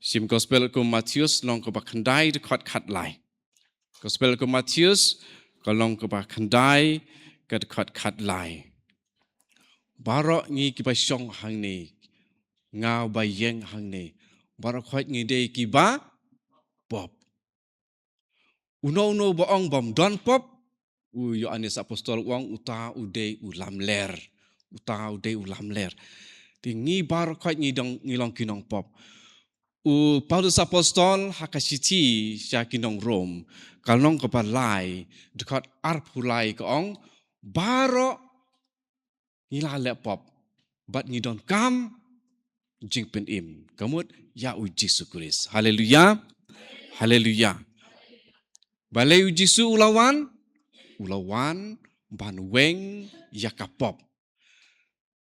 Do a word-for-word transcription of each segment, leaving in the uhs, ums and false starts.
Shim Gospel kum Mathaios lynnong kaba khyndai dkhot khatlai. Gospel kum Mathaios ka lynnong kaba khyndai ka dkhot khatlai. Baroh ngi kiba shong hangne, nga ba ïeng hangne, baroh khoit ngi dei kiba pop. Uno uno ba ong bym don pop, u Ïoannis Apostol u ong uta u dei u lamler. Uta u dei u lamler. Te ngi baroh khoit ngi dong, ngi long ki nongpop. U Paulus Apostol ha ka shithi sha ki nong Rom, ka lynnong kaba lai, dkhot arphew lai ka ong, baroh ngi la leh pop bad ngi donkam jingpynim, ka mut ïa u Jisu Khrist. Haleluya. Haleluya. Balei u Jisu u la wan? U la wan ban weng ïa ka pop.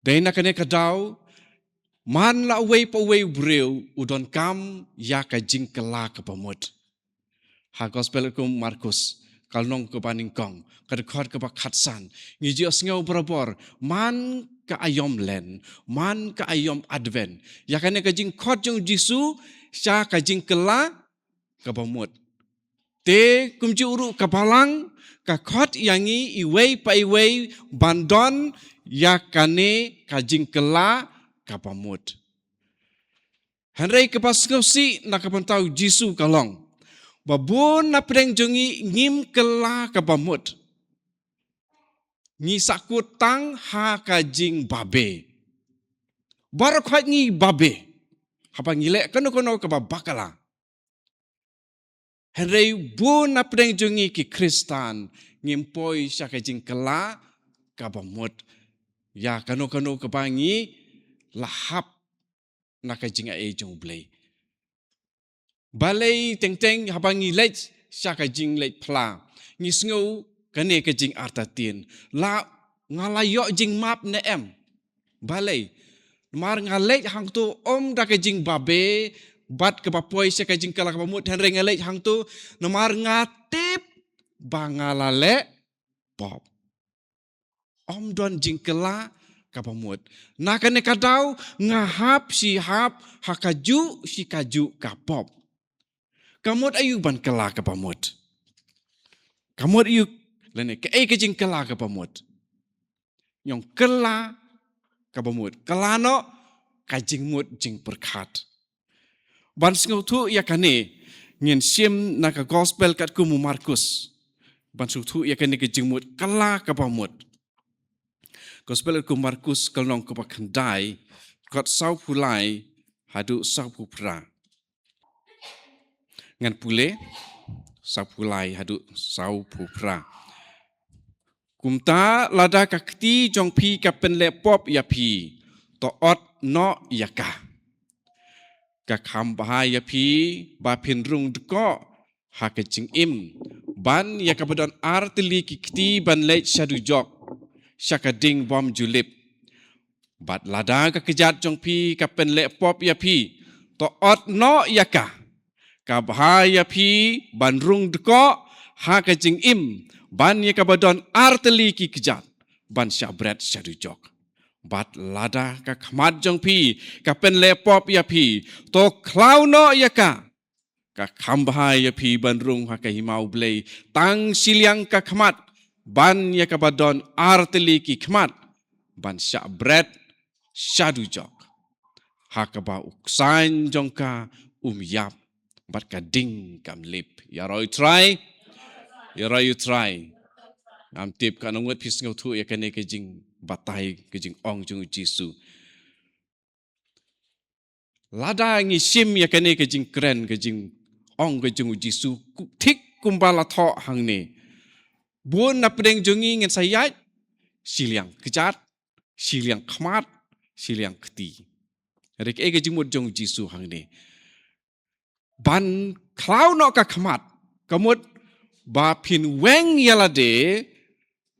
Dei na kane ka daw, man la uwei pa uwei u briew u donkam ïa ka jingkylla kaba mut. Ha Gospel kum Markus, ka lynnong kaba nyngkong, ka dkhot kaba khatsan, ngi ju ïohsngew barabor, man ka aïom Lent, man ka aïom Advent, ïa kane ka jingkhot jong u Jisu sha ka jingkylla kaba mut. Te kumjuh ruh ka Balang ka khot ïa ngi iwei pa iwei ban don ïa kane ka jingkylla kaba mut. Hynrei kaba sngewsih na ka bynta u Jisu ka long ba bun na pdeng jong ngi ngim kylla kaba mut. Ngi sahkut tang ha ka jingbabe. Baroh khoit ngi babe haba ngi leh kano kano kaba bakla. Hynrei bun na pdeng jong ngi ki Khristan ngim poi sha ka jingkylla kaba mut ïa kano kano kaba ngi la hap na ka jingaiei jong U Blei. Balei teng teng haba ngi leit sha ka jingleit phla ngi sngew kane ka jingartatien, la nga la ïoh jingmap ne em? Balei? Namar nga leit hangto ym da ka jingbabe bad kaba poi sha ka jingkylla kaba mut, hynrei nga leit hangto namar nga tip ba nga la leh pop. Ym don jingkylla kaba mut. Na kane ka daw nga hap shi hap ha kajuh shi kajuh ka pop. Ka mut aïu ban kylla kaba mut? Ka mut aïu, lane kaei ka jingkylla kaba mut? Ïong kylla kaba mut, kylla noh ka jingmut jingpyrkhat. Ban sngewthuh ïa kane ngin shim na ka Gospel katkum u Markus. Ban sngewthuh ïa kane ka jingmut kylla kaba mut. Gospel katkum u Markus ka lynnong kaba khyndai, dkhot sawphew lai haduh sawphew phra. Ngan pule sawphew lai haduh sawphew phra. Kumta lada ka kti jong phi ka pynleh pop ïa phi, to ot noh ïa ka. Ka kham bha ïa phi ba phin rung dkoh ha ka jingim ban ïa kaba don ar tylli ki kti ban leit sha dujok, sha ka ding bym ju lip. Bad lada ka kjat jong phi ka pynleh pop ïa phi, to ot noh ïa ka. Ka bha ïa phi ban rung dkoh ha ka jingim ban ïa kaba don ar tylli ki kjat ban shah bret sha dujok. Bad lada ka khmat jong phi ka pynleh pop ïa phi, to khlaw noh ïa ka. Ka kham bha ïa phi ban rung ha ka hima U Blei tang shiliang ka khmat ban ïa kaba don ar tylli ki khmat ban shah bret sha dujok, ha kaba u ksain jong ka um ïap bad ka ding kam lip. Ïaroh ïa U Trai. Ïaroh ïa U Trai. Ngam tip katno ngut phi sngewthuh ïa kane ka jingbatai, ka jingong jong u Jisu. Lada ngi shim ïa kane ka jingkren, ka jingong ka jong u Jisu, ku-, thik kumba la thoh hangne, bun na pdeng jong ngi ngin sa ïaid shiliang kjat, shiliang khmat, shiliang kti. Hynrei kaei ka jingmut jong u Jisu hangne? Ban khlaw noh ka khmat, ka mut ba phin weng ïa lade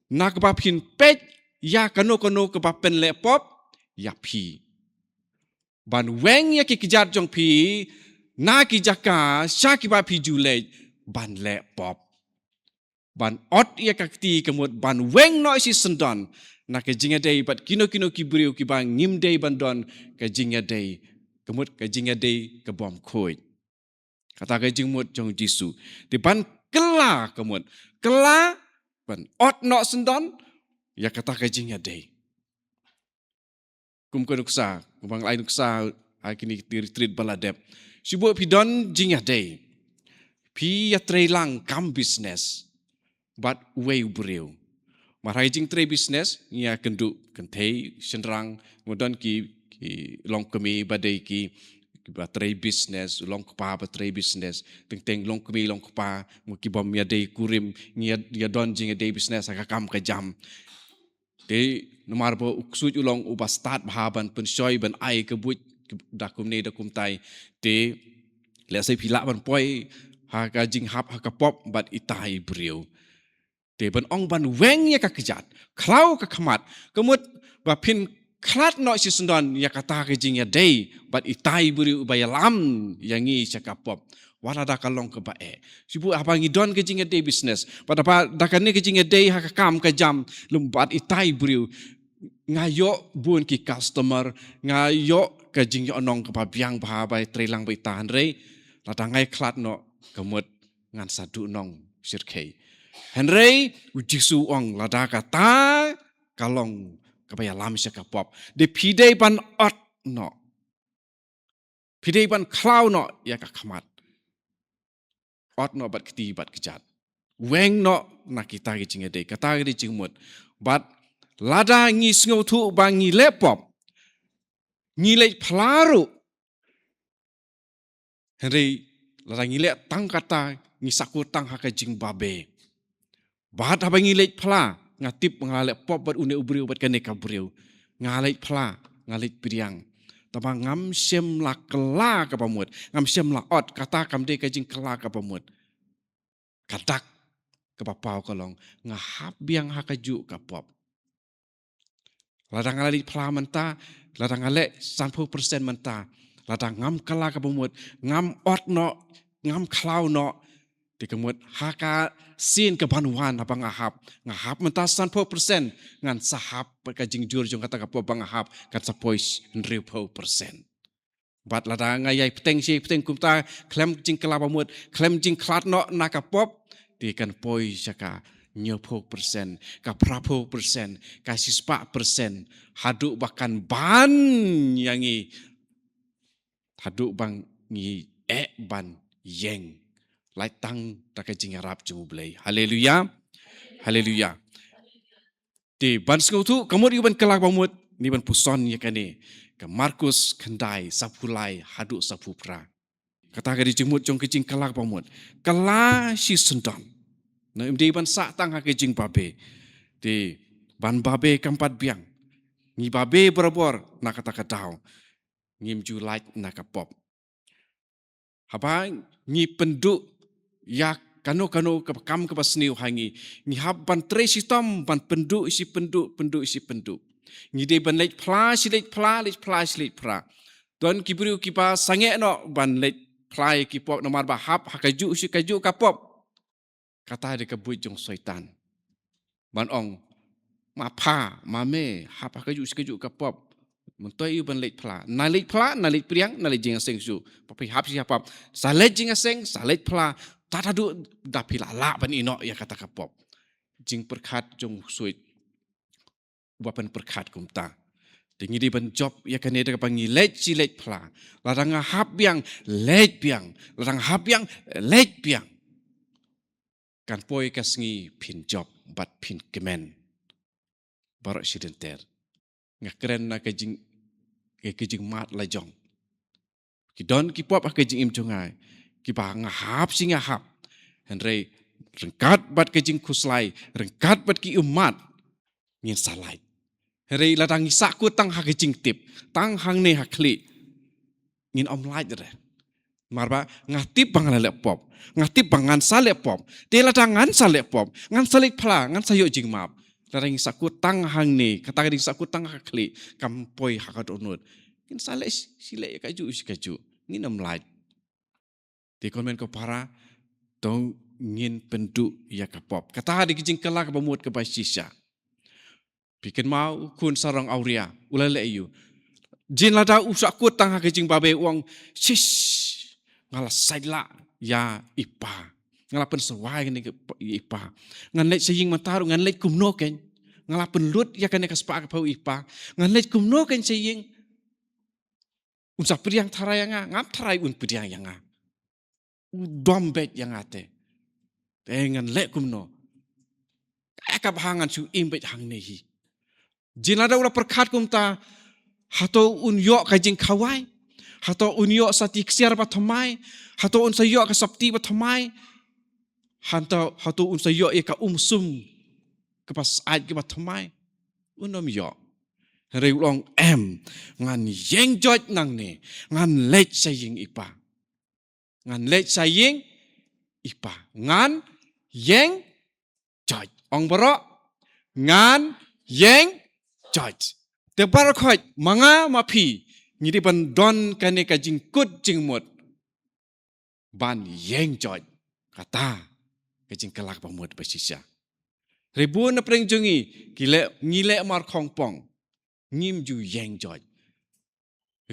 na kaba phin peit ïa kano kano kaba pynleh pop ïa phi. Ban weng ïa ki kjat jong phi na ki jaka sha kiba phi ju leit ban leh pop. Ban ot ïa ka kti, ka mut ban weng noh shisyndon na ka jingïadei bad kino kino ki briew kiba ngim dei ban don ka jingïadei Ka mut ka jingïadei ka bym khuid. Kata ka jingmut jong Jisu. Te ban kylla ka mut. Kylla ban ot noh syndon ïa kata ka jingïadei. Kum ka nuksa, kum ba nga la ai nuksa ha kine ki retreat ba la dep. Shu buh phi don jingïadei. Phi ïatreilang kam business bad uwei u briew. Mar ha ka jingtrei business, ngi ïakynduh kynthei, shynrang, ngi don ki, ki longkmie ba dei ki, ki ba trei business, u longkpa ba trei business, teng teng longkmie longkpa, ngi ki bym ïadei kurim, ngi ïa, ïa don jingïadei business ha ka kam ka jam. Te namar ba u ksuid u long uba stad bha ban pynshoi ban ai ka buit da kumne da kumtai. Te lehse phi lah ban poi ha ka jinghap ha ka pop bad itai briew. Te ban ong ban weng ïa ka kjat, khlaw ka khmat, ka mut ba phin khlad noh shisyndon ïa kata ka jingïadei bad itai briew ba ïalam ïa ngi sha ka pop. Wat lada ka long kaba eh. Shu buh haba ngi don ka jingïadei business. Bad haba da kane ka jingïadei ha ka kam ka jam lem bad itai briew. Nga ïoh bun ki customer, nga ïoh ka jingïohnong kaba biang bha ba ïatreilang bad ita, hynrei lada nga ïakhlad noh ka mut ngan sa duhnong shyrkhei. Hynrei u Jisu u ong lada kata ka long kaba ïalam sha ka pop. Te phi dei ban ot noh. Phi dei ban khlaw noh ïa ka khmat. Ot noh bad kti bad kjat. Weng noh na kita ki jingïadei, kata ki jingmut. Bad lada ngi sngewthuh ba ngi leh pop, ngi leh phla ruh. Hynrei lada ngi leh tang kata, ngi sakut tang ha ka jingbabe. Bad haba ngi leh phla, nga tip nga leh pop bad une u briew bad kane ka briew. Nga leh phla, nga leh pdiang. Tangba ngam shym la kylla kaba mut, ngam shym la ot, kata kam dei ka jingkylla kaba mut. Ka dak kaba paw ka long, nga hap biang ha kajuh ka pop. Lada nga la leh phla mynta, lada nga leh sanphew percent mynta, lada ngam kylla kaba mut, ngam ot noh, ngam khlaw noh, te ka mut ha ka sien kaban wan haba nga hap, nga hap mynta sanphew percent, ngan sa hap bad ka jingjur jong kata ka pop ba nga hap, kan sa poi hynriewphew percent. Bad lada nga ïai bteng shi bteng kumta, khlem jingkylla ba mut, khlem jingkhlad noh na ka pop, te kan poi sha ka hynñiewphew percent, ka phraphew percent, ka shispah percent, haduh ba kan ban ïa ngi, haduh ba ngi eh ban ïeng. Lait tang da ka jingïarap jong U Blei. Haleluya. Haleluya. Te ban sngewthuh ka mut ïa u ban kylla ba mut, ngi ban puson ïa kane. Ka Markus khyndai, saphew lai haduh saphew phra. Kata ka dei jingmut jong ka jingkylla ba mut. Kylla shisyndon. Ngi ym dei ban sah tang ha ka jingbabe. Te ban babe kam pat biang. Ngi babe barabor na kata ka daw. Ngim ju lait na ka pop. Haba ngi pynduh ïa kano kano ka kam kaba sniew ha ngi, ngi hap ban trei shitom ban pynduh shi pynduh, pynduh shi pynduh. Ngi dei ban leh phla shi leh phla, leh phla shi leh phla. Don ki briew kiba sangeh noh ban leh phla ïa ki pop namar ba hap ha kajuh shi kajuh ka pop. Kata dei ka buit jong Soitan. Ban ong, ma pha, ma me, hap ha kajuh shi kajuh ka pop. Mynta ïa u ban leh phla. Na leh phla, na leh pdiang, na leh jingïaseng shuh. Phi hap shi hap. Sa leh jingïaseng, sa leh phla. Tad haduh da phi la lah ban ïehnoh ïa kata ka pop. Jingpyrkhat jong u ksuid. Uba pynpyrkhat kumta. Te ngi dei ban jop ïa kane da kaba ngi leh shi leh phla. Lada nga hap biang, leh biang. Lada nga hap biang, leh biang. Kan poi ka sngi phin jop bad phin kmen. Baroh shi lynter. Nga kren na ka jing, ka jingmad la jong. Ki don ki pop ha ka jingim jong nga. Kiba nga hap shi nga hap. Hynrei ryngkat bad ka jingkhuslai, ryngkat bad ki ummat, ngin sa lait. Hynrei lada ngi sah kut tang ha ka jingtip, tang hangne ha khlieh, ngin ym lait re. Namar ba nga tip ba nga la leh pop, nga tip ba ngan sa leh pop. Te lada ngan sa leh pop, ngan sa leh phla, ngan sa ïoh jingmap. Lada ngi sah kut tang hangne, kata ka dei sah kut tang ha khlieh, kam poi ha ka dohnud. Ngin sa leh shi, shi leh ïa kajuh shi kajuh. Ngin ym lait. Te ko hynmen ko para, to ngin pynduh ïa ka pop. Kata dei ka jingkylla kaba mut kaba shisha. Phi kynmaw u khun sarong awria, u la leh aïu. Jin lada u sahkut tang ha ka jingbabe u ong, "Shish, nga la sait lah ïa i pa. Nga la pynsawai ïa i pa. Ngan leit sha ïing mynta ruh ngan leit kumno kein. Nga la pynlut ïa kane ka spah ka phew i pa. Ngan leit kumno kein sha ïing. Un sa pdiang tharai ïa nga, ngam tharai un pdiang ïa nga. U dom beit ïa nga te. Te ngan leh kumno? Ka bha ngan shu im beit hangne hi." Jin lada u la pyrkhat kumta, hato un ïoh ka jingkhawai? Hato un ïoh sa ti ksiar ba thymmai? Hato un sa ïoh ka sopti ba thymmai? Hato, hato un sa ïoh ïa ka umsum kaba sait kaba thymmai? Un ym ïoh. Hynrei u ong, "Em, ngan ïeng joit nangne, ngan leit sha ïing i pa. Ngan leit sha ïing i pa. Ngan ïeng joit." Ong baroh, "Ngan ïeng joit." Te baroh khoit, ma nga ma phi, ngi dei ban don kane ka jingkut jingmut ban ïeng joit. Kata ka jingkylla kaba mut ba shisha. Hynrei bun na pdeng jong ngi, ki leh, ngi leh mar khongpong. Ngim ju ïeng joit.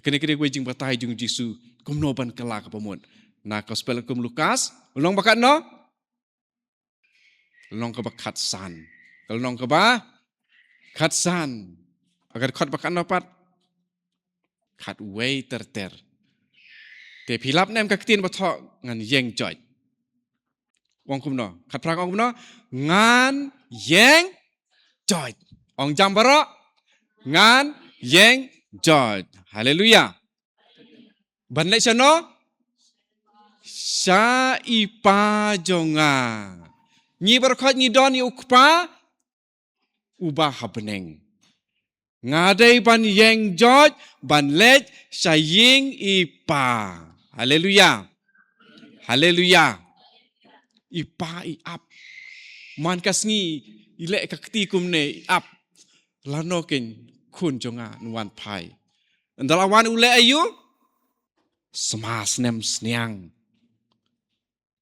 Kane ka dei kawei jingbatai jong u Jisu kumno ban kylla kaba mut. Na Gospel kum Lukas, lynnong ba katno? Lynnong kaba khatsan. Lynnong kaba khatsan. Ka dkhot ba katno pat? Khatwei ter ter. Te phi lap ne em ka ktien ba thoh, "Ngan ïeng joit"? Ong kumno? Khatphra ong kumno? "Ngan ïeng joit." Ong jam baroh, "Ngan ïeng joit." Haleluia. Ban leit shano? Sha i pa jong nga. Ngi baroh khoit ngi don ïa u Kpa uba ha bneng. Nga dei ban ïeng joit ban leit sha ïing i pa. Haleluia. Haleluia. I pa i ap. Man ka sngi i leh ka kti kumne, i ap, "Lano kein khun jong nga un wan phai?" Ynda la wan u leh aïu? Sma snem sniang.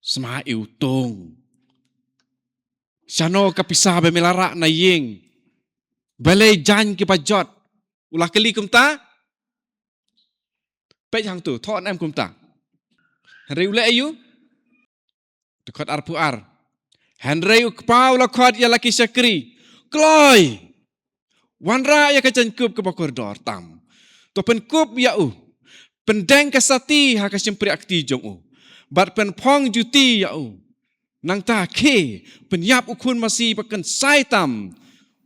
Sma iwtung. Shano ka pisa ba me la rah na ïing? Balei jaiñ kiba jot? U la kylli kumta? Peit hangto, thoh ne em kumta? Hynrei u leh aïu? Dkhot arphew ar. Hynrei u kpa u la khot ïa la ki shakri, "Kloi, wanrah ïa ka jaiñkup kaba kordor tam. To pynkup ïa u. Pyndeng ka sati ha ka shympriahkti jong u. Bad pynphong juti ïa u. Nangta khie, pynïap u khun masi ba kynsai tam.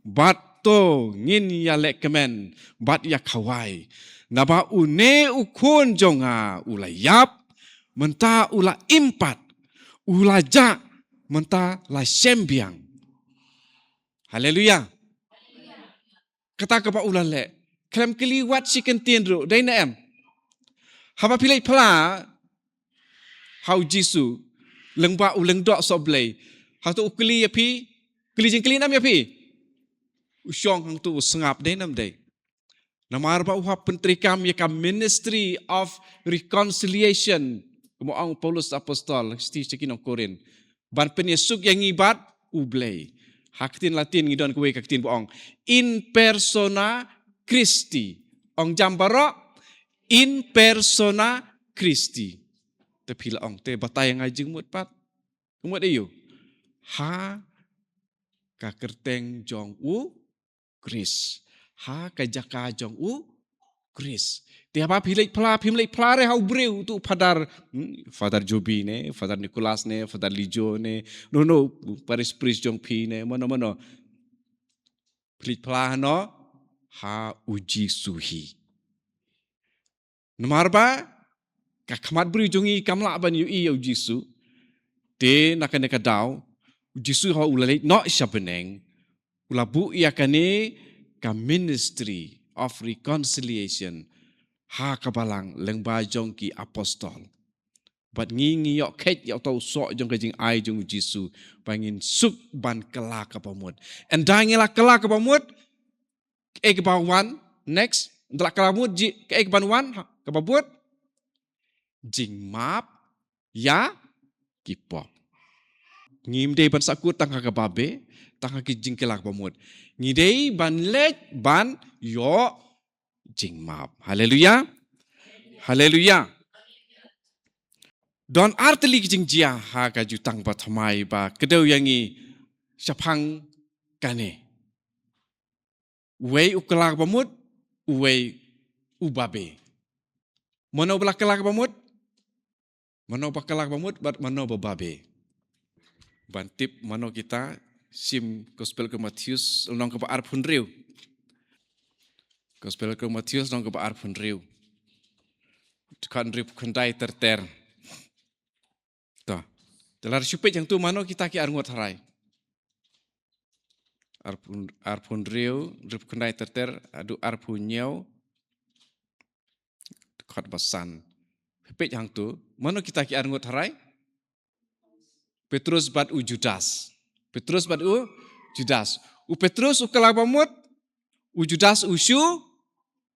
Bad to ngin ïalehkmen bad ïakhawai. Naba une u khun jong nga u la ïap, mynta u la im pat, u la jah, mynta la shem biang." Haleluia. Kata kaba u la leh. Khlem kylli wat shi kyntien ruh, dei ne em? Haba phi leit phla ha u Jisu, lyngba u lyngdoh sohblei, hato u kylli ïa phi? Kylli jingkylli ne em ïa phi? U shong hangto u sngap, dei ne em dei? Namar ba u hap pyntreikam ïa ka ministry of reconciliation, kumba ong Paulus apostol sha ki nong Korinth, ban pynïasuk ïa ngi bad U Blei. Ha ktien Latin ngi don kawei ka ktien ba ong in persona Christi. Ong jam baroh, in persona Christi. Te phi la ong, te batai ïa nga jingmut pat. Ka mut aïu? Ha ka kyrteng jong u Khrist. Ha ka jaka jong u Khrist. Te haba phi leit phla, phim leit phla re ha u briew, utu u Father, hmm, Father Jobi ne, Father Nicholas ne, Father Lijo ne, no, no, parish priest jong phi ne, mano, mano. Phi leit phla hano, ha u Jisu hi. Namar ba ka khmat briew jong ngi kam lah ban ïohi ïa u Jisu. Te na kane ka daw, u Jisu haba u la leit noh sha bneng, u la buh ïa kane ka ministry of reconciliation ha ka balang lyngba jong ki apostol. Bad ngi, ngi ïoh kheit ïa uta u soh jong ka jingai jong u Jisu, ba ngin suk ban kylla kaba mut. Ynda ngi la kylla kaba mut, kaei kaba wan next? Ynda la kylla mut, ji, kaei kaban wan? Ha, kaba mut? Jingmap ïa ki pop. Ngim dei ban sahkut tang ha kaba beh, tang ha ki jingkylla kaba mut. Ngi dei ban leit ban ïoh jingmap. Haleluya. Haleluya. Don artylli ki jingjia ha ka Jutang Bathymmai ba kdew ïa ngi shaphang kane. Uwei u kylla kaba mut, uwei u babe. Mano ba la kylla kaba mut? Mano ba kylla kaba mut, bad mano ba babe. Ban tip mano kita, sim Gospel ka Mathaios, lynnong kaba arphew hynriew. Gospel ka Mathaios, lynnong kaba arphew hynriew. Dkhot hynriewphew khyndai ter ter. To. Te lada shu peit hangtu mano kita ki arngut harai. Arphew, arphew hynriew, hynriewphew khyndai ter ter, haduh arphew hynñiew. Dkhot ba san. Peit hangtu, mano kita ki arngut harai? Petrus bad u Judas. Petrus bad u Judas. U Petrus u kylla kaba mut, u Judas u shu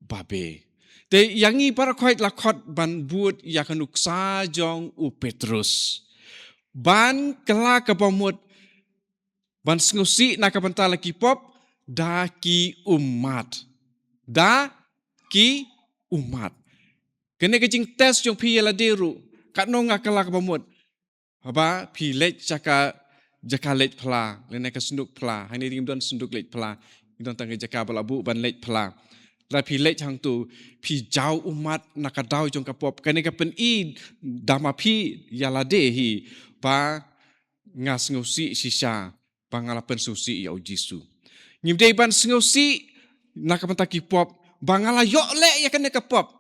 babe. Te ïa ngi baroh khoit la khot ban bud ïa ka nuksa jong u Petrus. Ban kylla kaba mut, ban sngewsih na ka bynta la ki pop, da ki ummat. Da ki ummat. Kane ka jingtest jong phi ïa lade ruh, katno nga kylla kaba mut. Haba phi leit sha ka jaka leit phla, lane ka synduk phla, hangne ngim don synduk leit phla, ngi don tang ka jaka ba la buh ban leit phla. Lada phi leit hangtu, phi jaw ummat na ka daw jong ka pop, kane ka pyni da ma phi ïa lade hi, ba nga sngewsih shisha, ba nga la pynsngewsih ïa u Jisu. Ngim dei ban sngewsih na ka bynta ki pop, ba nga la ïoh leh ïa kane ka pop.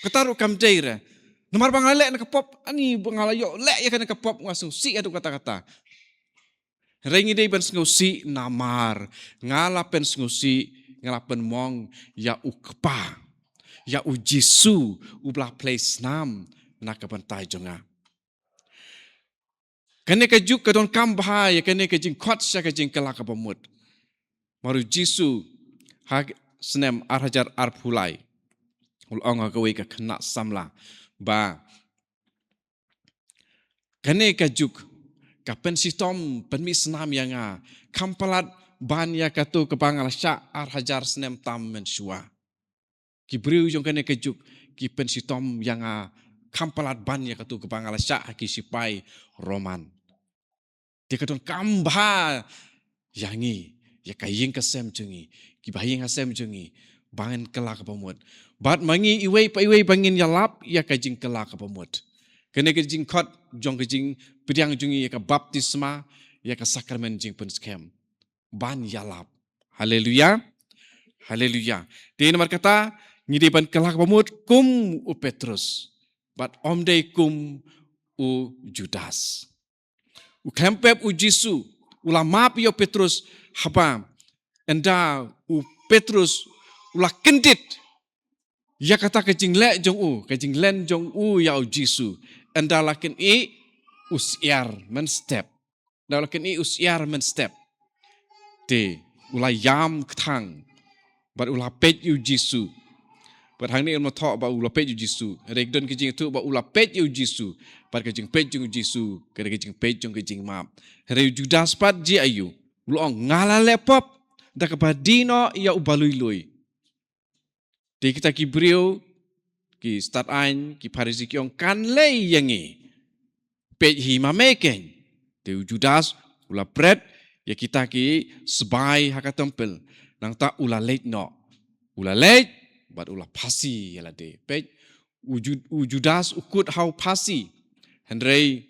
Kata ruh kam dei re. Namar ba nga la leh na ka pop, ani ba nga la ïoh leh ïa kane ka pop, nga sngewsih haduh katta katta. Hynrei ngi dei ban sngewsih namar nga la pynsngewsih, nga la pynmong ïa u Kpa, ïa u Jisu, uba la plie snam na ka bynta jong nga. Kane ka juk ka donkam bha ïa kane ka jingkhot sha ka jingkylla kaba mut. Namar u Jisu ha snem ar hajar arphew lai u la ong ha kawei ka khynnah samla ba kane ka juk ka pynshitom, pynmih snam ïa nga, kham palat ban ïa katu kaba nga la shah ar hajar snem tam mynshuwa. Ki briew jong kane ka juk ki pynshitom ïa nga, kham palat ban ïa katu kaba nga la shah ha ki shipai Roman. Te ka donkam bha ïa ngi, ïa ka ïing ka sem jong ngi, kiba ha ïing ha sem jong ngi, ba ngin kylla kaba mut. Bad ma ngi iwei pa iwei ba ngin ïalap ïa ka jingkylla kaba mut. Kane ka jingkhot jong ka jingpdiang jong ngi ïa ka baptisma, ïa ka sakramen jingpynskhem. Ban ïalap. Haleluya. Haleluya. Te namar kata, ngi dei ban kylla kaba mut kum u Petrus. Bad ym dei kum u Judas. U khlem pep u Jisu u la map ïa u Petrus haba ynda u Petrus u la kyndit ïa kata ka jingleh jong u, ka jinglen jong u ïa u Jisu. Ynda la kynnoh u syiar mynstep. Ynda la kynnoh u syiar mynstep. Te u la ïam kthang. Bad u la peit ïa u Jisu. Bad hangne ym thoh ba u la peit ïa u Jisu. Hynrei don ka jingïathuh ba u la peit ïa u Jisu. Bad ka jingpeit jong u Jisu, ka dei ka jingpeit jong ka jingmap. Hynrei u Judas pat jia ïa u, u la ong nga la leh pop da kaba die noh ïa u balui lui. Te kita ki briew, ki stad aiñ, ki Pharisi ki ong kan lei ïa ngi. Peit hi ma me keiñ. Te u Judas u la pret ïa kita ki sbai ha ka templ. Nangta u la leit noh. U la leit bad u la phasi ïa lade. Peit u, Ju- u Judas u kut ha u phasi. Hynrei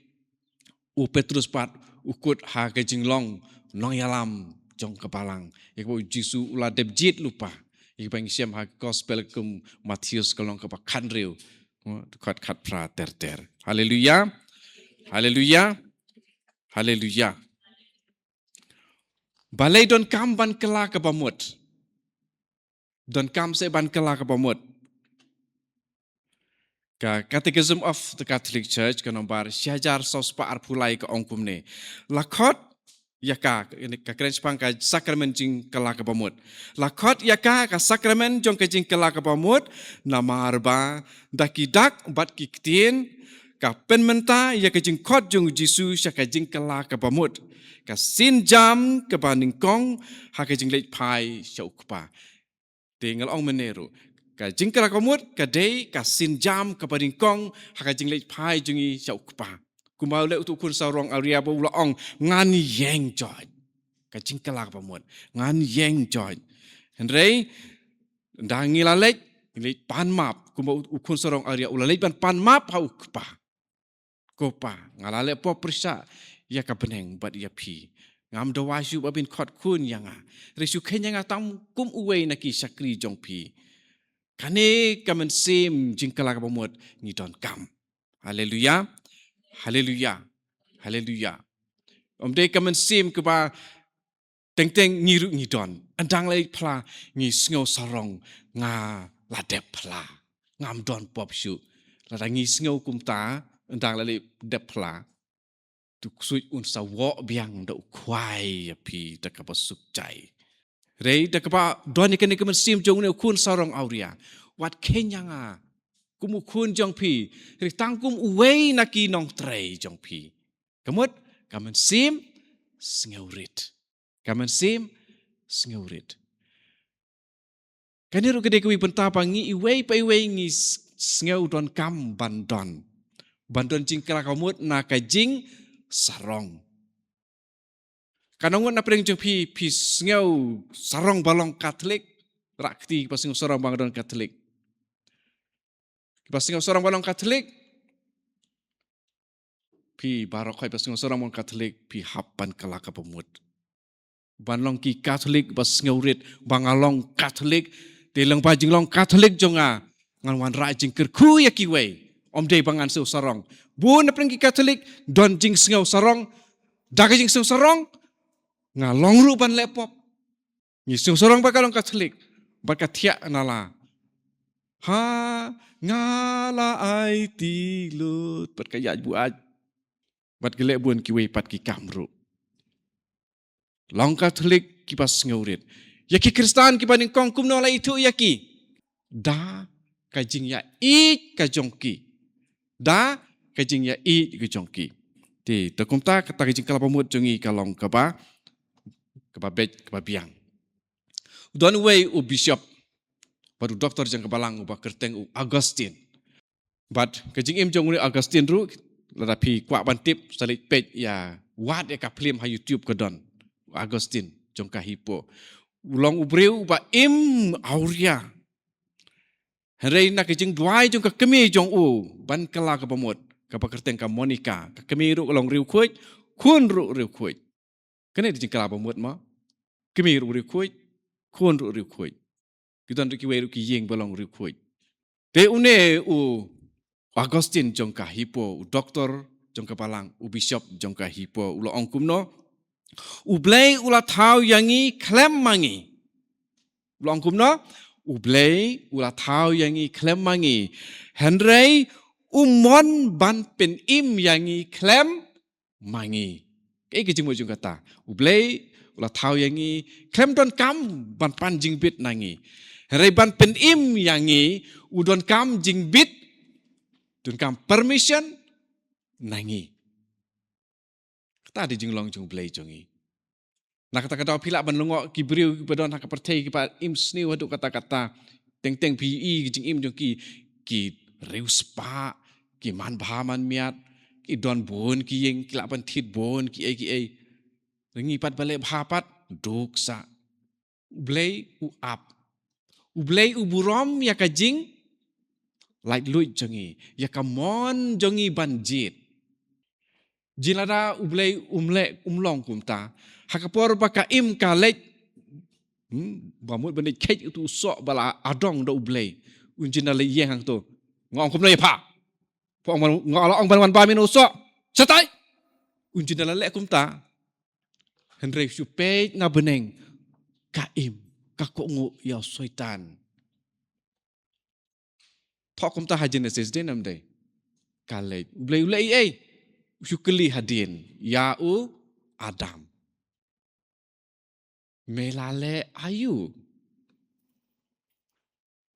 u Petrus pat u kut ha ka jinglong nongïalam jong ka balang. Ïa kaba u Jisu u la dep jied lypa. Ïa kaba ngi shem ha gospel kum Mathaios ka lynnong kaba khathynriew. Dkhot khatphra ter ter. Haleluya. Haleluya. Haleluya. Balei donkam ban kylla kaba mut? Donkam seh ban kylla kaba mut. Ka Catechism of the Catholic Church ka nombar shi hajar saw spah arphew lai ka ong kumne. La khot ïa ka, ka kren shaphang ka sakramen jingkylla kaba mut. La khot ïa ka ka sakramen jong ka jingkylla kaba mut, namar ba da ki dak bad ki ktien ka pynmynta ïa ka jingkhot jong u Jisu sha ka jingkylla kaba mut. Ka sienjam kaba nyngkong ha ka jingleit phai sha u Kpa. Te nga la ong mynne ruh, Ka jingkylla kaba mut ka dei ka sienjam kaba nyngkong ha ka jingleit phai jong ngi sha u Kpa. Kumba u leh utu u khun sarong awria ba u la ong, ngan ïeng joit. Ka jingkylla kaba mut, ngan ïeng joit. Hynrei ynda ngi la leit, ngi leit pan map, kumba u, u khun sarong awria u la leit ban pan map ha u Kpa. Ko Pa, nga la leh pop pyrshah ïa ka bneng bad ïa phi. Ngam dawa shuh ba phin khot khun ïa nga. Hynrei shu kheiñ ïa nga tang kum uwei na ki shakri jong phi. Kane ka mynsiem jingkylla kaba mut ngi donkam. Haleluya. Haleluya. Haleluya. Ym dei ka mynsiem kaba teng teng ngi ruh ngi don. Ynda la leit phla ngi sngew sarong, nga la dep phla. Ngam don pop shuh. Lada ngi sngew kumta, ynda la leit dep phla, tu ksuid un sa woh biang da u khwai ïa phi da kaba suk jai. Hynrei da kaba don ïa kane ka mynsiem jong une u khun sarong awria. Wat kheiñ ïa nga kum u khun jong phi, hynrei tang kum uwei na ki nongtrei jong phi. Ka mut, ka mynsiem sngewrit. Ka mynsiem sngewrit. Kane ruh ka dei kawei bynta ba ngi iwei pa iwei ngi s-, sngew donkam ban don. Ban don jingkylla kaba mut na ka jingsarong. Katno ngut na pdeng jong phi, phi sngew sarong ba long Katholik? Rah kti kiba sngew sarong ba nga don Katholik. Kiba sngew sarong ba long Katholik. Phi baroh kiba sngew sarong ba long Katholik, phi hap ban kylla kaba mut. Ban long ki Katholik ba sngewrit, ba nga long Katholik, te lyngba jinglong Katholik jong nga, ngan wanrah jingkyrkhu ïa kiwei. Ym dei ba ngan sngew sarong. Bun na pdeng ki Katholik don jingsngew sarong, da ka jingsngew sarong nga long ruh ban leh pop. Ngi sngew sarong ba ka long Katholik, bad ka thiah na la. Ha, nga la aiti lut, bad ka ïaid buaid. Bad ka leh bun kiwei pat ki kam ruh. Long Katholik kiba sngewrit. Ïa ki Khristan kiba nyngkong kumno la ithuh ïa ki? Da ka jingïaieit ka jong ki. Da ka jingïaieit ka jong ki. Te, te kumta kata ka jingkylla ba mut jong ngi ka long kaba, kaba beit, kaba biang. Don uwei u bishop, bad u doktor jong ka balang uba kyrteng u Augustine. Bad ka jingim jong u Augustine ruh, lada phi kwah ban tip, sa leit peit ïa, wad ïa ka phlim ha YouTube ka don. U Augustine jong ka Hippo. U long u briew uba im awria. Hynrei na ka jingduwai jong ka kmie jong u, ban kylla kaba mut, kaba kyrteng ka Monica, ka kmie ruh ka long riewkhuid, khun ruh riewkhuid. Kane ka jingkylla ba mut mo. Kmie ruh riewkhuid, khun ruh riewkhuid. Ki don ruh kiwei ruh ki ïing ba long riewkhuid. Te une u Augustine jong ka Hippo, u doktor jong ka balang, u bishop jong ka Hippo, u la ong kumno? U Blei u la thaw ïa ngi khlem ma ngi. U la ong kumno? U Blei u la thaw ïa ngi khlem ma ngi. Hynrei um mon ban pynim ïa ngi khlem ma ngi. Kaei ka jingmut jong kata? U Blei u la thaw ïa ngi khlem donkam ban pan jingbit na ngi. Hynrei ban pynim ïa ngi, u donkam jingbit, donkam permission na ngi. Kata dei jinglong jong u Blei jong ngi. Na kata ka daw phi lah ban lyngngoh ki briew kiba don ha ka pyrthei kiba im sniew haduh katta katta. Teng teng phi ïohi ki jingim jong ki, ki riewspah, ki manbha manmiat, ki don bun ki ïing, ki lah ban thied bun kiei kiei. Hynrei ngi pat ba leh bha pat, duk sah. U Blei u ap. U Blei u burom ïa ka jinglaitluid jong ngi, ïa ka mon jong ngi ban jied. Jin lada U Blei um leh, um long kumta, ha ka por ba ka im ka leit, hmm, ba mut ban leit kheit utu u soh ba la adong da U Blei, un jin da leit ïeng hangto. Nga ong kumno ïa pha? Pha ong ban, nga la ong ban wan bam ïa u soh. Shatai! Un jin da la leh kumta. Hynrei shu peit na bneng, ka im, ka kohnguh ïa u Soitan. Thoh kumta ha Genesis dei ne ym dei? Ka leit. U Blei u leh ei ei? U shu kylli hadien ïa u Adam. Me la leh aïu?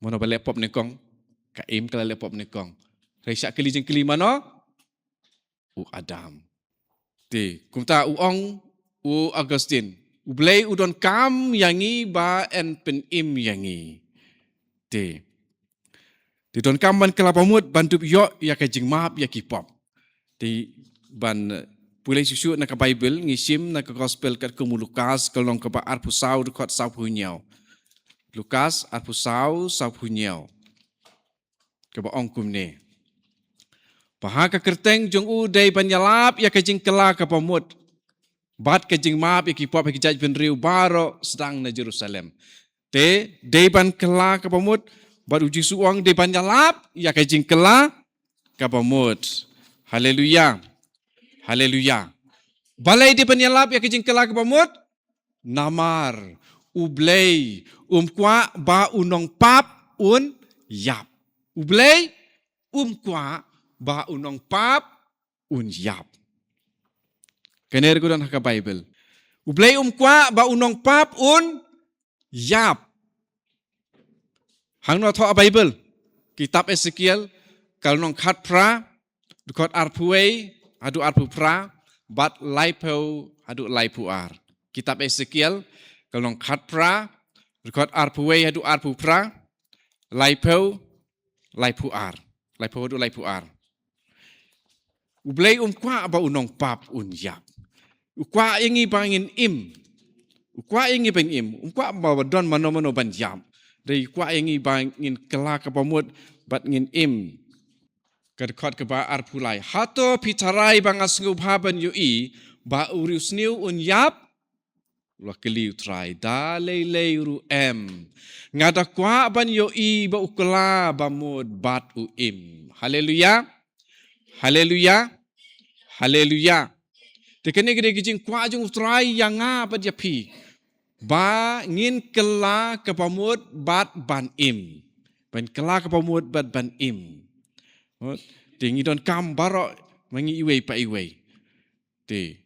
Mano ba leh pop nyngkong? Ka im ka la leh pop nyngkong. Hynrei shah kylli jingkylli mano? U Adam. Te, kumta u ong u Augustine, U Blei u donkam ïa ngi ba yn pynim ïa ngi. Te, Te donkam ban kylla ba mut ban dup ïoh ïa ka jingmap ïa ki pop. Te ban, eh, pule shuh shuh na ka Baibl, ngi shim na ka Gospel katkum u Lukas, ka lynnong kaba arphew saw, dkhot sawphew hynñiew. Lukas arphew saw, sawphew hynñiew. Kaba ong kumne: Ba ha ka kyrteng jong u dei ban ïalap ïa ka jingkylla kaba mut bad ka jingmap ïa ki pop ha ki jaitbynriew baroh sdang na Jerusalem. Te dei ban kylla kaba mut, bad u Jisu u ong dei ban ïalap ïa ka jingkylla kaba mut. Haleluya. Haleluya. Balei dei ban ïalap ïa ka jingkylla kaba mut? Namar U Blei um kwah ba u nongpap un ïap. U Blei um kwah ba u nongpap un ïap. Kane ruh ka don ha ka Baibl. U Blei um kwah ba u nongpap un ïap. Hangno thoh ha Baibl? Kitab Esekiel, ka lynnong khatphra, dkhot arphew wei haduh arphew phra, bad laiphew haduh laiphew ar. Kitab Esekiel, ka lynnong khatphra, dkhot arphew wei haduh arphew phra, laiphew, laiphew ar. Laiphew haduh laiphew ar. U Blei um kwah ba u nongpap un ïap. U kwah ïa ngi ba ngin im. U kwah ïa ngi ba ngin im. Um kwah ba don mano mano ban ïap. Dei u kwah ïa ngi ba ngin kylla kaba mut bad ngin im. Ka dkhot kaba arphew lai. Hato phi tharai ba nga sngewbha ban ïohi ba u riewsniew un ïap? La kylli U Trai. Da lei lei ruh em. Nga da kwah ban ïohi ba u kylla ba mut bad u im. Haleluya. Haleluya. Haleluya. Te kane ka dei ka jingkwah jong U Trai ïa nga bad ïa phi, ba ngin kylla kaba mut bad ban im. Ban kylla kaba mut bad ban im. Te ngi donkam baroh ma ngi iwei pa iwei. Te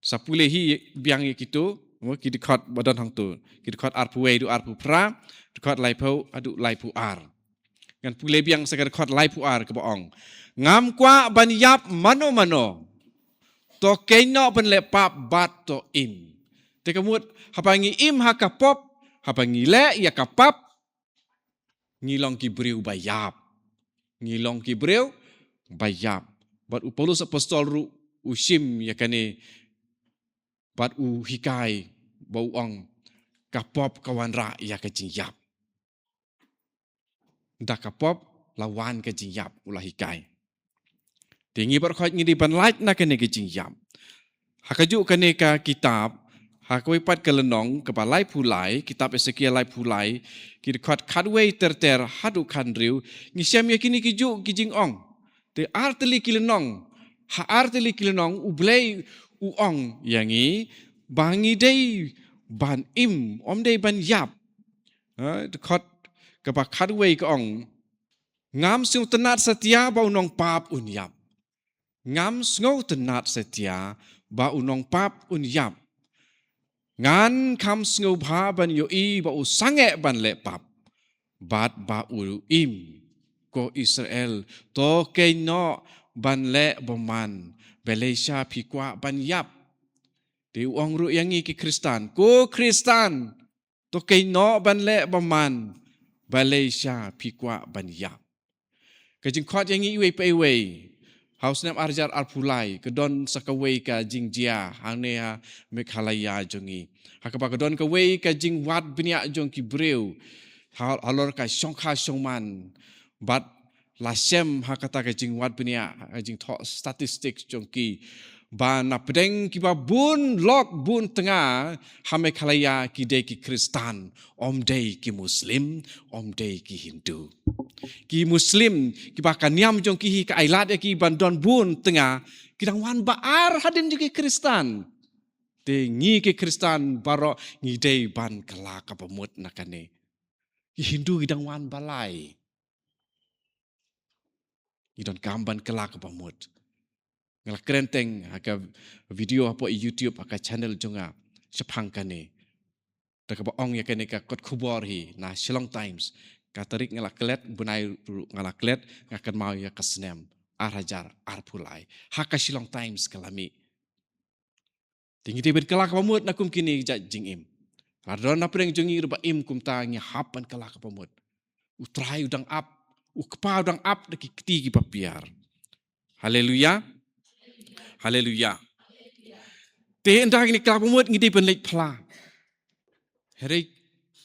sa pule hi biang ïa kito, mo, ki dkhot ba don hangto. Ki dkhot arphew wei haduh arphew phra, dkhot laiphew haduh laiphew ar. Ngan pule biang sa ka dkhot laiphew ar kaba ong: Ngam kwah ban ïap mano mano. To kynnoh ban leh pap bad to im. Te ka mut haba ngi im ha ka pop, haba ngi leh ïa ka pap, ngi long ki briew ba ïap. Ngi long ki briew ba ïap. Bad u Paulus apostol ruh u shim ïa kane bad u hikai ba u ong, ka pop ka wanrah ïa ka jingïap. Da ka pop la wan ka jingïap, u la hikai. Te ngi baroh khoit ngi dei ban lait na kane ka jingïap. Ha kajuh kane ka kitab, ha kawei pat ka lynnong kaba laiphew lai, kitab Esekiel laiphew lai, ki dkhot khatwei ter ter haduh khathynriew, ngi shem ïa kine ki juh ki jingong. Te artylli ki lynnong, ha artylli ki lynnong U Blei u ong ïa ngi ba ngi dei ban im, ym dei ban ïap. Ha, dkhot kaba khatwei ka ong: Ngam sngewtynnad satia ba u nongpap un ïap. Ngam sngewtynnad satia ba u nongpap un ïap. Ngan kham sngewbha ban ïohi ba u sangeh ban leh pap bad ba u im. Ko Israel, to kynnoh ban leh bymman, balei sha phi kwah ban ïap? Te u ong ruh ïa ngi ki Khristan, ko Khristan, to kynnoh ban leh bymman, balei sha phi kwah ban ïap? Ka jingkhot ïa ngi iwei pa iwei. Ha u snem ar hajar arphew lai, ka don sa kawei ka jingjia hangne ha Meghalaya jong ngi, ha kaba ka don kawei ka jingwad bniah jong ki briew ha, halor ka shongkha shongman. Bad la shem ha kata ka jingwad bniah, ha ka jingthoh statistik jong ki, ba na pdeng kiba bun lok bun tnga ha Meghalaya ki dei ki Khristan, ym dei ki Muslim, ym dei ki Hindu. Ki Muslim kiba ka niam jong ki hi ka ailad ïa ki ban don bun tnga, ki dang wan ba ar hadien jong ki Khristan. Te ngi ki Khristan baroh ngi dei ban kylla kaba mut na kane. Ki Hindu ki dang wan ba lai. Ngi donkam ban kylla kaba mut. Nga la kren teng ha ka video hapoh YouTube, ha ka channel jong nga shaphang kane. Da kaba ong ïa kane ka kot khubor hi na Shillong Times. Ka tarik nga la klet, bnai ruh nga la klet, nga kynmaw ïa ka snem ar hajar arphew lai. Ha ka Shillong Times ka la mih. Te ngi dei ban kylla kaba mut na kum kine ki jait jingim. Lada don na pdeng jong ngi ruh ba im kumta, ngi hap ban kylla kaba mut. U Trai u dang ap, U Kpa u dang ap da ki kti kiba pher. Haleluya. Haleluya. Te ynda ngi kylla ka bamut ngi dei ban leit phla. Hynrei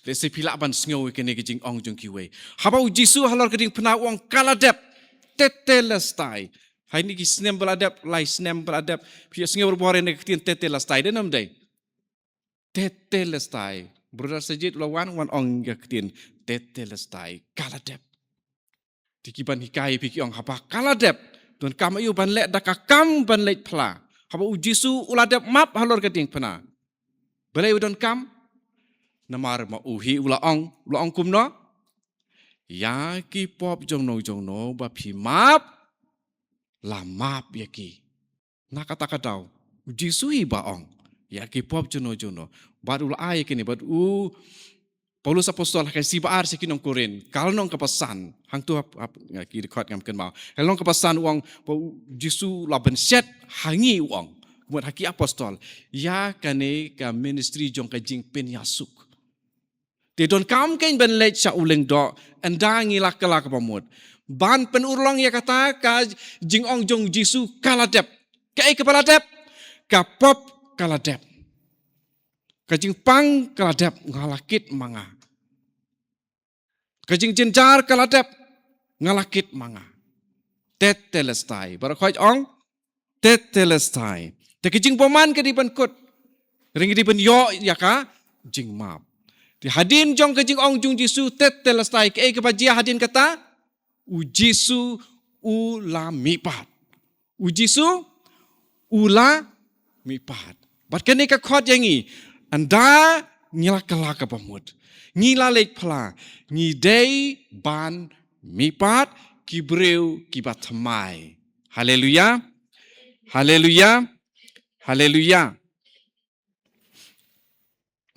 lehse phi lah ban sngew ïa kane ka jingong jong kiwei. Haba u Jisu halor ka diengphna u ong ka la dep. Tetelestai. Ha kine ki snem ba la dep, lai snem ba la dep. Phi sngew ruh ba ha kane ka ktien tetelestai, dei ne ym dei? Tetelestai. Brother Sajid u la wan, wan ong ïa ka ktien tetelestai. Ka la dep. Te ki ban hikai ïa phi ki ong haba ka la dep, donkam aïu ban leh da ka kam ban leit phla? Haba u Jisu u la dep map halor ka diengphna. Balei u donkam? Namar ma u hi u la ong, u la ong kumno? Ïa ki pop jongno jongno ba phi map, la map ïa ki. Na kata ka daw u Jisu hi ba ong, ïa ki pop jongno jongno. Bad u la ai kine, bad u Paulus apostol ha ka shithi ba ar sha ki nong Korinth, ka lynnong kaba san, hangto hap, hap, nga ki dkhot ngam kynmaw. Ka lynnong kaba san u ong ba u Jisu la pynshet ha ngi, u ong, kumta ha ki apostol, ïa kane ka ministry jong ka jingpynïasuk. Te donkam kein ban leit sha u lyngdoh, ynda ngi la kylla ka bamut, ban pynurlong ïa kata ka jingong jong u Jisu ka la dep. Kaei kaba la dep? Ka pop ka la dep. Ka jingpang ka la dep, nga la kit ma nga. Ka jingjynjar ka la dep, nga la kit ma nga. Tetelestai. Baroh khoit ong tetelestai. Te ka jingbymman ka dei ban kut. Hynrei ngi dei ban ïoh ïa ka jingmap. Te hadien jong ka jingong jong u Jisu tetelestai, kaei kaba jia hadien kata? U Jisu u la mihpat. U Jisu u la mihpat. Bad kane ka khot ïa ngi, ynda ngi la kylla ka bamut, ngi la leit phla, ngi dei ban mihpat ki briew kiba thymmai. Haleluya. Haleluya. Haleluya.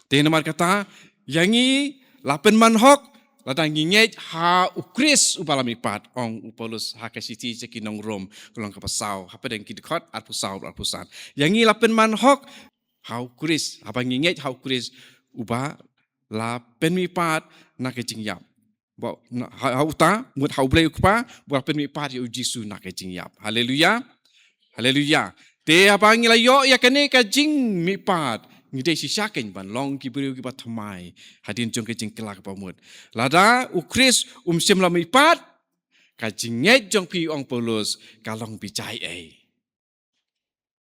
Te namar kata, ïa ngi la pynman hok lada ngi ngeit ha u Khrist uba la mihpat, ong u Paulus ha ka shithi sha ki nong Rom, ka lynnong kaba saw, hapdeng ki dkhot arphew saw, arphew san. Ïa ngi la pynman hok ha u Khrist, haba ngi ngeit ha u Khrist uba la pynmihpat na ka jingïap. Ba, na, ha, ha uta, mut ha U Blei U Kpa, ba la pynmihpat ïa u Jisu na ka jingïap. Haleluya. Haleluya. Te haba ngi la ïoh ïa kane ka jingmihpat, ngi dei shisha kein ban long ki briew kiba thymmai hadien jong ka jingkylla ka bamut. Lada u Khrist um shym la mihpat, ka jingngeit jong phi, ong Paulus, ka long bijai ei.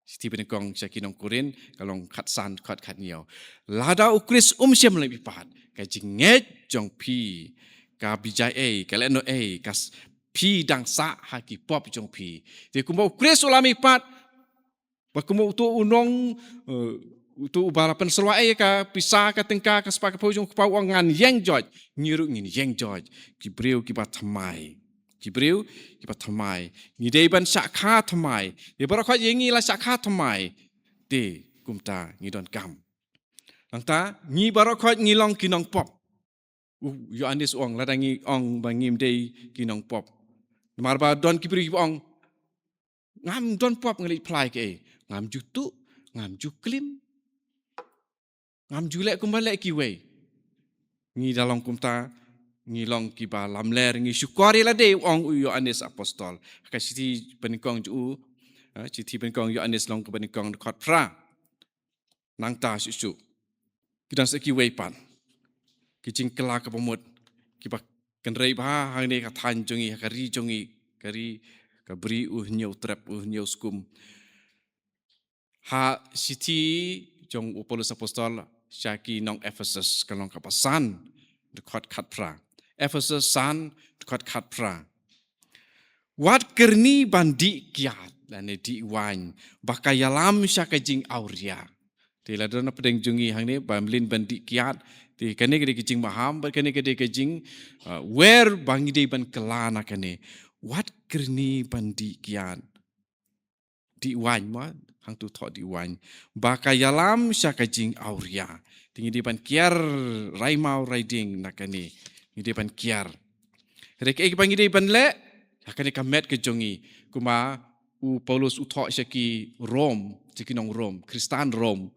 Shithi banyngkong sha ki nong Korinth, ka lynnong khatsan, dkhot khathynñiew. Lada u Khrist um shym la mihpat, ka jingngeit jong phi ka bijai ei, ka lehnoh ei, ka s-, phi dang sah ha ki pop jong phi. Te kumba u Khrist u la mihpat, ba kumba uto u nong, eh, uto uba la pynsyrwa ei ka pisa, ka tyngka, ka spah ka phew jong u Kpa, u ong ngan ïeng joit, ngi ruh ngin ïeng joit ki briew kiba thymmai. Ki briew kiba thymmai. Ngi dei ban shah kha thymmai. Te baroh khoit ïa ngi la shah kha thymmai, te kumta ngi donkam. Nangta ngi baroh khoit ngi long ki nongpop. U Ïoannis u ong, lada ngi ong ba ngim dei ki nongpop. Namar ba don ki briew kiba ong, ngam don pop, nga leit phla ïa kaei? Ngam ju tuh, ngam ju klim, ngam ju leh kumba leh kiwei. Ngi da long kumta, ngi long kiba lamler, ngi shukor ïa lade, ong u Ïoannis apostol. Ka shithi banyngkong jong u, eh, shithi banyngkong u Ïoannis lynnong kaba nyngkong, dkhot phra. Nangta shuh shuh, ki dang sa kiwei pat ki jingkylla ka bamut kiba kynrei bha hangne ha ka thaiñ jong ngi, ha ka ri jong ngi, ka ri, ka Bri U Hynñiew Trep, U Hynñiew Skum. Ha shithi jong u Paulus apostol sha ki nong Ephesus, ka lynnong kaba san, dkhot khatphra. Ephesus san, dkhot khatphra. Wat kyrni ban dih kiad lane dih waiñ, ba ka ïalam sha ka jingawria. Te lada na pdeng jong ngi hangne ba mlien ban dih kiad, te kane ka dei ka jingmaham, bad kane ka dei ka jing, uh, wer ba ngi dei ban kylla na kane. Wat kyrni ban dih kiad. Dih waiñ mo, hangto thoh dih waiñ. Ba ka ïalam sha ka jingawria. Te ngi dei ban kiar rai maw rai dieng na kane. Ngi dei ban kiar. Hynrei kaei kaba ngi dei ban leh, ha kane ka met ka jong ngi. Kumba u Paulus u thoh sha ki Rom, sha ki nong Rom, Khristan Rom.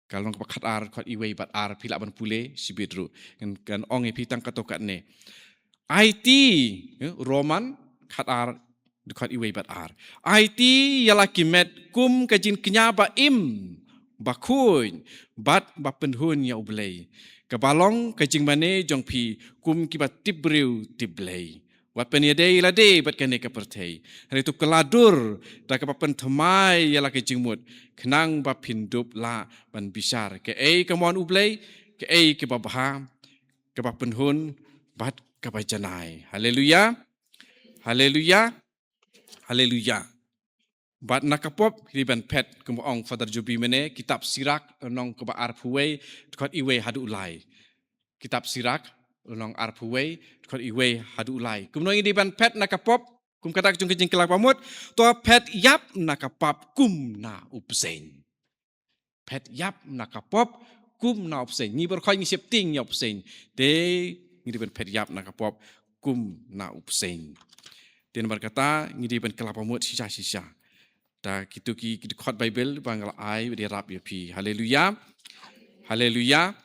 Ka lynnong kaba khatar, dkhot iwei bad ar, phi lah ban pule shibit ruh. Ngan, ngan ong ïa phi tang katto katne. Aiti, eh, Roman khatar, dkhot iwei bad ar. Aiti ïa la ki met kum ka jingkñia ba im, ba khuid, bad ba pynhun ïa U Blei, kaba long ka jingmane jong phi kum kiba tip briew tip Blei. Wat pynïadei lade bad kane ka pyrthei. Hynrei to kylla dur da kaba pynthymmai ïa la ka jingmut, khnang ba phin dup lah ban bishar kaei ka mon U Blei, kaei kaba bha, kaba pynhun, bad kaba janai. Haleluya. Haleluya. Haleluya. Bad na ka pop, ngi dei ban phet, kumba ong Father Jobi mynne, kitab Sirak, lynnong kaba arphew wei, dkhot iwei haduh lai. Kitab Sirak, lynnong arphew wei, dkhot iwei haduh lai. Kumno ngi dei ban phet na ka pop, kum ka dak jong ka jingkylla ba mut, to phet ïap na ka pop kum na u bseiñ. Phet ïap na ka pop kum na u bseiñ. Ngi baroh khoit ngi sheptieng ïa u bseiñ. Te ngi dei ban phet ïap na ka pop kum na u bseiñ. Te namar kata ngi dei ban kylla ba mut shisha shisha da kito ki, ki dkhot Baibl ba nga la ai, dei rap ïa phi. Haleluya. Haleluya.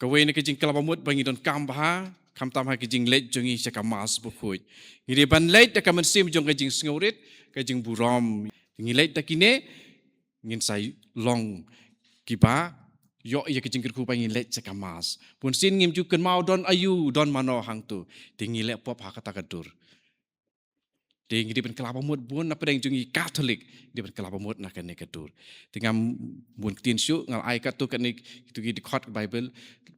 Kawei na ka jingkylla ba mut ba ngi donkam bha, khamtam ha ka jingleit jong ngi sha ka Mass bakhuid. Ngi dei ban leit da ka mynsiem jong ka jingsngewrit, ka jingburom. Ngi leit da kine, ngin sa long kiba ïoh ïa ka jingkyrkhu ba ngin leit sha ka Mass. Bunsien ngim ju kynmaw don aïu, don mano hangto. Te ngi leh pop ha kata ka dur. Te ngi dei ban kylla ba mut bun na pdeng jong ngi Katholik, dei ban kylla ba mut na kane ka dur. Te ngam bun ktien shuh, nga la ai katto katne kito ki dkhot Baibl,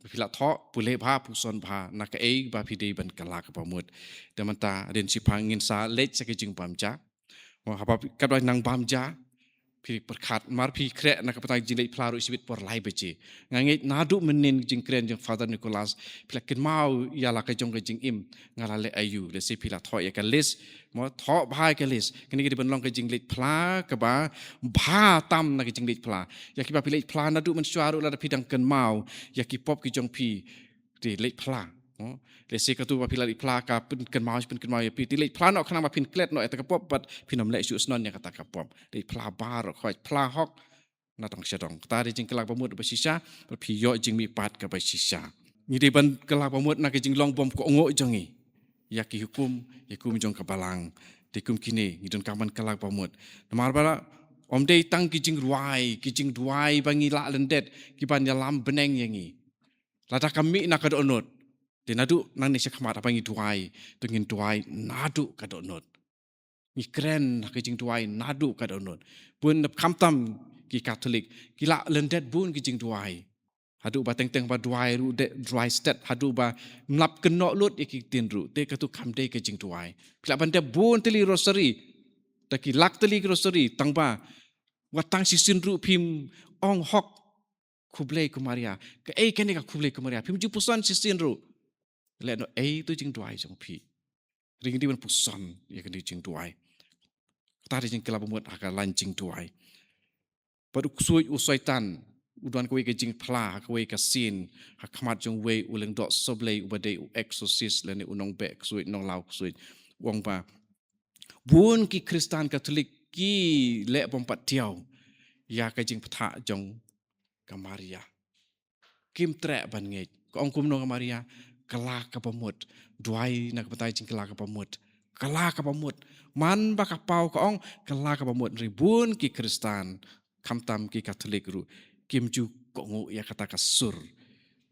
phi la thoh, pule bha, puson bha na kaei ba phi dei ban kylla ba mut. Te mynta hadien shiphang ngin sa leit sha ka jingbam ja. Mo, haba katba nang bam ja, phi pyrkhat, mar phi khreh na ka bynta jingleit phla ruh shibit por lai baje. Nga ngeit naduh mynnin jingkren jong Father Nicholas, phi la kynmaw ïa la ka jong ka jingim, nga la leh aïu, lehse phi la thoh ïa ka list, mo, thoh bha ïa ka list. Kane ka dei ban long ka jingleit phla kaba bha tam na ka jingleit phla. Ïa kiba phi leit phla naduh mynshuwa ruh, lada phi dang kynmaw ïa ki pop ki jong phi, te leit phla. Mo, lehse kato ba phi la leit phla ka pynkynmaw, pynkynmaw ïa phi, te leit phla noh khnang ba phin klet noh ïa kata ka pop bad phin ym leh shuh snon ïa kata ka pop. Leit phla baroh khoit, phla hok na tang sha dong. Kata dei jingkylla ba mut ba shisha, ba phi ïoh jingmihpat kaba shisha. Ngi dei ban kylla ba mut na ka jinglong bymkohnguh jong ngi ïa ki hukum, ïa ki hukum jong ka Balang. Te kum kine ngi donkam ban kylla ba mut. Namar ba ym dei tang ki jingduwai, ki jingduwai ba ngi lah lyndet, kiban ïalam bneng ïa ngi. Lada ka mih na ka dohnud, te naduh nangne shakhmat haba ngi duwai, to ngin duwai naduh ka dohnud. Ngi kren ha ka jingduwai naduh ka dohnud. Bun, khamtam ki Katholik, ki lah lyndet bun ki jingduwai. Haduh ba teng teng ba duwai ruh, de duwai stet, haduh ba ym lap kynnoh lut ïa ki ktien ruh, te kato kam dei ka jingduwai. Phi lah ban dep bun tylli rosary, da ki lak tylli ki rosary, tang ba wat tang shisien ruh phim ong hok khublei ko Maria. Kaei kane ka khublei ko Maria? Phim ju puson shisien ruh. Leh noh ei to jingduwai jong phi. Hynrei ngi dei ban puson ïa kane ka jingduwai. Kata dei jingkylla ba mut ha ka lain jingduwai. Bad u ksuid u Soitan u don kawei ka jingphla ha kawei ka sien, ha khmat jong uwei u lyngdoh sohblei uba dei u exorcist lane u nongbeh ksuid, nonglaw ksuid. U ong ba bun ki Khristan Katholik ki leh bym pat thiaw ïa ka jingpyntha jong ka Maria. Kim treh ban ngeit. Ka ong kumno ka Maria? Kylla ka ba mut. Duwai na ka bynta jingkylla ka ba mut. Kylla ka ba mut. Man ba ka paw ka ong kylla ka ba mut. Hynrei bun ki Khristan, khamtam ki Katholik ruh, kim ju kohnguh ïa kata ka sur.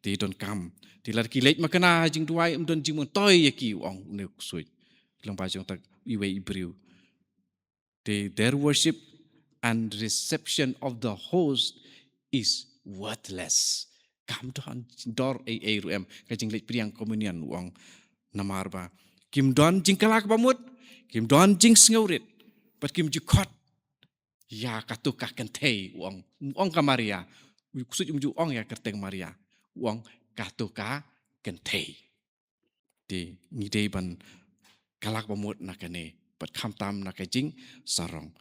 Te donkam, te lada ki leit makna ha jingduwai, ym don jingmyntoi ïa ki, u ong une u ksuid. Lyngba jong kata iwei i briew. Te, their worship and reception of the host is worthless. Kam don dor ei ei ruh em ka jingleit pdiang communion, u ong. Namar ba kim don jingkylla ka ba mut, kim don jingsngewrit, bad kim ju khot ïa kato ka kynthei, u ong. U ong ka Maria. U ksuid um ju ong ïa ka kyrteng Maria. U ong kato ka kynthei. Te ngi dei ban kylla ka ba mut na kane, bad khamtam na ka jingsarong.